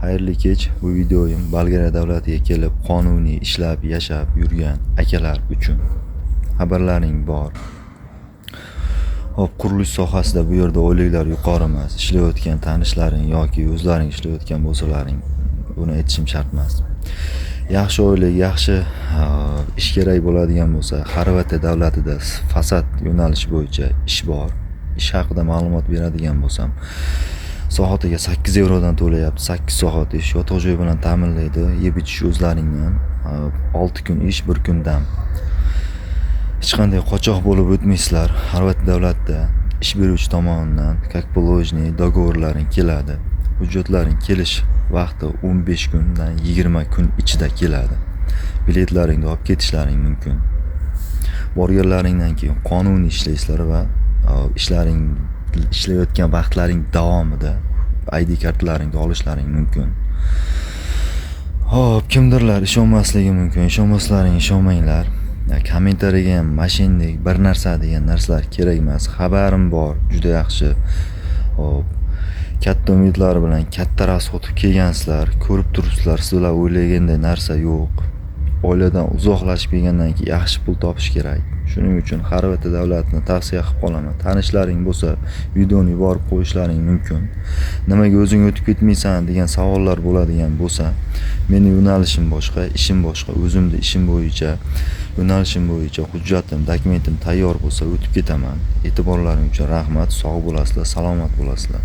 Xayrli kech. Bu videoyim Bolgariya davlatiga kelib qonuniy ishlab, yashab yurgan akalar uchun. Xabarlaring bor. Xo'p, qurilish sohasida bu yerda oyliklar yuqori emas. Ishlayotgan tanishlaring yoki o'zlaring ishlayotgan bo'lsalaring, buni aytishim shart emas. Yaxshi oylik, yaxshi ish kerak bo'ladigan bo'lsa, Xorvatiya davlatida fasad yo'nalishi bo'yicha ish bor. Ish haqida ma'lumot beradigan bo'lsam, soatiga 8 yevrodan to'layapti. 8 soat ish, yotoq joy bilan ta'minlaydi, yeb ichish o'zlaringdan. 6 kun ish, 1 kun dam. Hech qanday qochoq bo'lib o'tmaysizlar. Xorvatiya davlatida ish beruvchi tomonidan как положено договор laring keladi. Hujjatlaring kelish vaqti 15 kundan 20 kun ichida keladi. Biletlaringni olib ketishlaring mumkin. Borganlaringdan keyin qonuniy ishlaysizlar va ishlaring, ishlayotgan vaqtlaring davomida ID kartalaringni olishlaring mumkin. Xo'p, kimdirlar ishonmasligi mumkin. Ishonmaslaring, ishonmanglar. Kommentariyaga ham мошенник bir narsa degan narsalar kerak emas. Xabarim bor, juda yaxshi. Xo'p, katta umidlar bilan katta расход qilib kelgansizlar, ko'rib turibsizlar, sizlar o'ylaganday narsa yo'q. Oiladan uzoqlashib kelgandan keyin yaxshi pul topish kerak. Shuning uchun Xorvatiya davlatini tavsiya qilib qolaman. Tanishlaring bo'lsa, videoni yuborib qo'yishlaring mumkin. Nimaga o'zing o'tib ketmaysan degan savollar bo'ladigan bo'lsa, meni yo'nalishim boshqa, ishim boshqa. O'zimni ishim bo'yicha, yo'nalishim bo'yicha hujjatim, dokumentim tayyor bo'lsa, o'tib ketaman. E'tiborlaring uchun rahmat. Sog' bo'lasizlar, salomat bo'lasizlar.